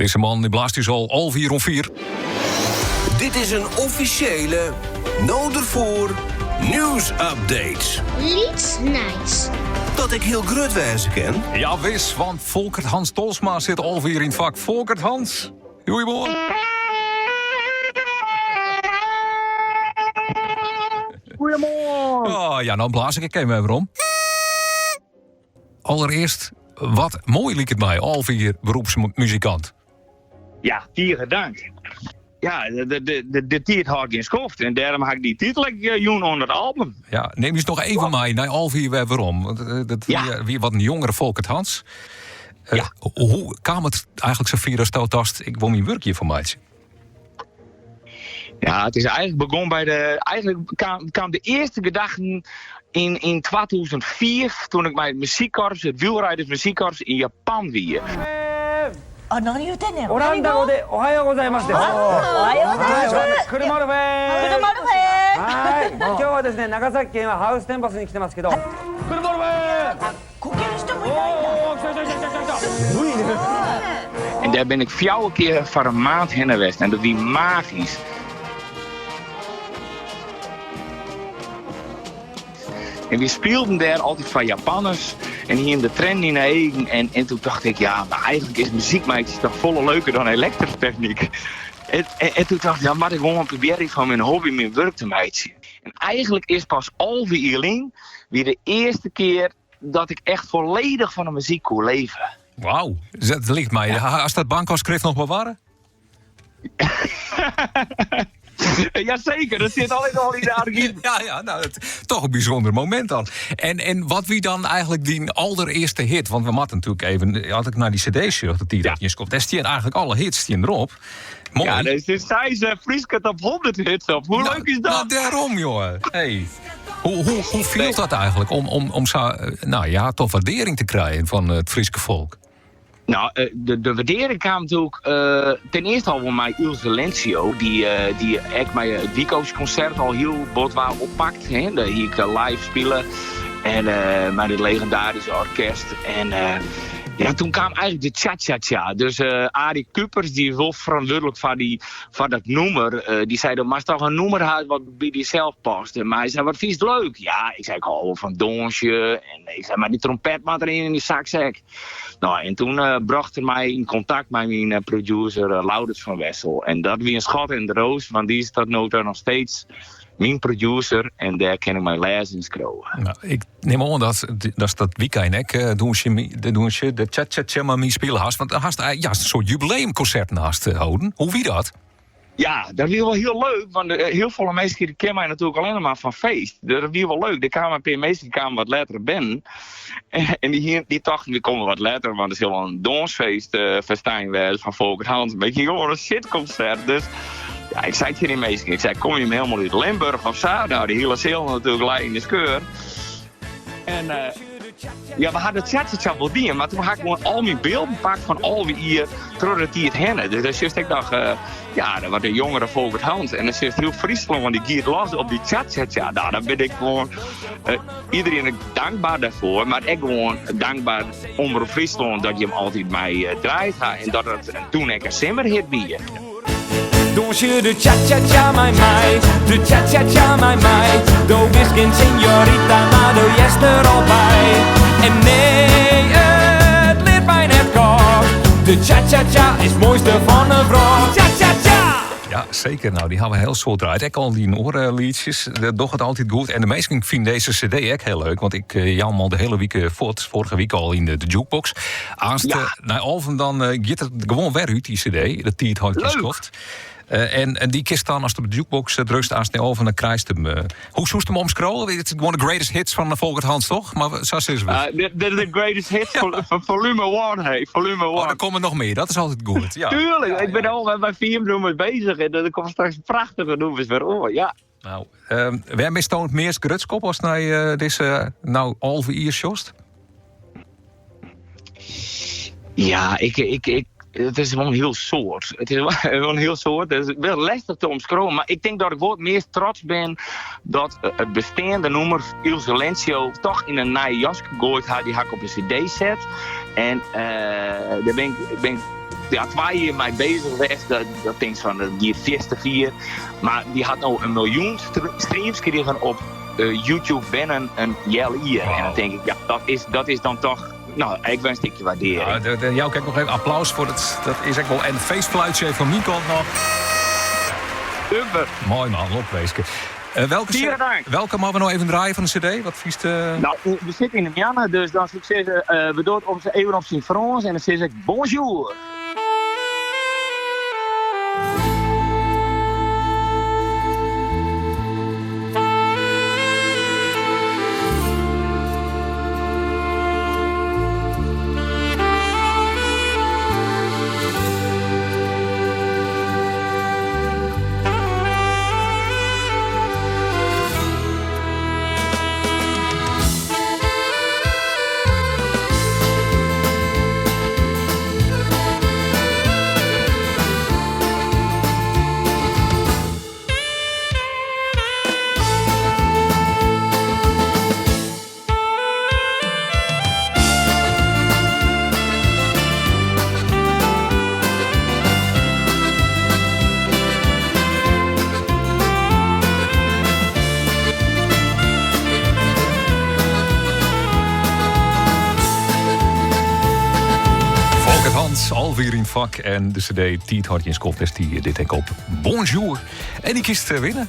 Dizze man die blaast ús al alve om 4. Dit is in offisjele No Derfoar Nieuwsupdate. Lyts nijs. Dat ek hiel grut wêze kin. Ja, wis, want Folkert Hans Tolsma sit alwer yn it fak. Folkert Hans, goeiemoarn. Goeiemoarn. Oh, ja, dan blaas ik even werom. Allereerst, wat moai liket my, 11 jier beroepsmuzikant. Ja, tige dank. Ja, de tiid hâldt gjin skoft en dêrom ha ik dy titel ek jûn oan it album. Ja, nim ús noch even mei nei 11 jier wer werom. Want dat wie wat in jongere Folkert Hans. Hoe kaam it eigentlik safier as tochtst, ik wol myn wurk hjirfan meitsje? Ja, it is eigentlik begûn by de. Eigentlik kaam de earste gedachten yn 2004 doe't ik mei it muzykkorps, it Wielrijders Muziekkorps yn Japan wie. あ、何言うてんねん。オランダ語でおはようございますです。おはようございます。はいクルマルフェクルマルフェはい。今日はですね、長崎県はハウステンボスに来てますけど。クルマルフェこける人もいないんだ。おー、来た来た来た来た来た。すごいね。 En dêr bin ik fjouwer kear foar in maand hinne west en dat wie magysk. En wy spilen dêr altyd foar Japanners en hienen de triennen yn de eagen. En toen tocht ik, ja, mar eigentlik is muzyk meitsje toch folle leuker dan elektrotechnyk. En toen tocht ik, ja, moat ik gewoan probearje fan myn hobby myn wurk te meitsjen. En eigentlik is pas 11 jier lyn wie de earste kear dat ik echt folledich fan de muzyk koe leve. Wauw, dat liket my. Hast dat bankôfskrift noch bewarre? Jazeker, dat sit altyd al yn de argiven. Ja, no, toch in bysûnder momint dan. En wat wie dan eigentlik dyn alderearste hit? Want we moatte natuerlik even, as ik nei dy cd sjoch, dat dy dat komt, dêr steane eigentlik alle hits steane derop. Moai. Ja, der sit seis Fryske top 100 hits op. Hoe leuk is dat? Nou, dêrom, jonge. Hey. Hoe fielt dat eigentlik om sa, no ja, toch wurdearring te krijen fan it Fryske folk? No, de wurdearring kaam natuerlik ten earste al wol mei Il Silenzio, dy't ek mei it Wiko's-konsert al hiel bot waard oppakt. Hè. Dêr hie ik live spile en mei dit legindaryske orkest. En ja, toen kaam eigentlik de cha-cha-cha. Dus Arie Kupers, dy is wol ferantwurdlik foar dat nûmer, dy sei, do moatst toch in nûmer ha wat by dysels past. Mar hy sei, wat fynst leuk? Ja, ik sei, ik hâld wol fan dûnsje. En ik sei, mar dy trompet moat deryn en dy saks ek. No, en toen brocht er my yn kontakt mei myn producer Laurits van Wessel. En dat wie in skot yn de roas, want dy is tot no ta noch steeds myn producer. En dêr kin ik mei lêze en skriuwe. No, ik nim oan dat dat wykein ek dûnsje, de cha-cha-cha mei my spile hast. Want hast ja, in soart jubileumkonsert hast holden. Hoe wie dat? Ja, dat wie wol hiel leuk, want hiel folle minsken dy kenne my natuerlik allinnich mar fan feest. Dat wie wol leuk. Der kamen in pear minsken dy kamen wat letter binnen. En dy tochten, wy komme wat letter, want it sil wol in dûnsfeest festijn wêze fan Folkert Hans. Mar ik hie gewoan in sitkonsert. Dus ja, ik sei tsjin dy minsken, ik sei, komme jim hielendal út Limburch of sa? No, de hiele seal natuerlik lei yn de skeur. En ja, we ha de cha-cha-cha wol dien, mar toen ha ik gewoan al myn bylden pakt fan 11 jier troch de tiid hinne. Dus dan sjochst ek noch, ja, dan wat de jongere Folkert Hans. En dan sjochst hiel Fryslân, dy giet los op dy cha-cha-cha. No, dan bin ik gewoan iderien dankber dêrfoar, mar ek gewoan dankber Omrop Fryslân dat jim altyd my draaid ha en dat it toen ek in simmerhit wie. Dûnsje de cha-cha-cha mei my, de cha-cha-cha mei my. Do bist gjin señorita, mar do hearst der al by. En nee, it lit my net kâld. De cha-cha-cha is it moaiste fan de wrâld. Cha-cha-cha! Ja, seker. No, dy ha we hiel soad draaid. Ek al dy oare lietsjes. Dat docht it altyd goed. En de minsken fine dizze CD ek hiel leuk. Want ik jou him al de hiele wike fuort. Foarige wike al yn de jukebox. Aanst nei alven dan giet it gewoan wer út, dy CD. De tiid hâldt gjin skoft. En dy kinst dan, ast op de jukebox drukst, aanst nei alven, dan krijst him. Hoe soest him omskriuwe? It is gewoan de greatest hits fan Folkert Hans, toch? Mar sa sizze we. De greatest hits fan volume 1, hey. Volume 1. Oh, der komme noch mear. Dat is altyd goed. Ja. Tuerlik, ik bin al mei fiif nûmers beuzich en der komme straks prachtige nûmers wer oan, ja. No, wêr bisto it meast grutsk op ast nei dizze no 11 jier sjochst? Ja, it is wol in hiel soad. It is wol in hiel soad. It is wol lestich te omskriuwen, mar ik tink dat ik wol it meast trots bin dat it besteande nûmer Il Silenzio toch yn in nij jaske goaid ha. Dy ha ik op in CD set. En dêr bin ik, bin ik. ja, twa jier mei beuzich west. Dat, dat tinkst fan, dat giet fierste fier. Mar dy hat no in miljoen streams krigen op eh, YouTube binnen in healjier. En dan tink ik, ja, dat is dan toch, nou, ek wer in stikje waardearring. Ja, de, jou ik ek noch even applaus foar it. Dat is ek wol. En feestfluitsje even fan myn kant noch. Super. Moai man, lokwinske. Welke, Tige dank. welke moatte we no even draaie fan de CD? Wat fynst? Nou, we sitte yn de Mianne, dus dan soe ik sizze, we dogge it even op syn Frâns en dan sis ik bonjour. Folkert Hans, alwer yn it fak en de CD Tiid hâldt gjin skoft, dêr stie dit ek op. Bonjour. En dy kinst winne.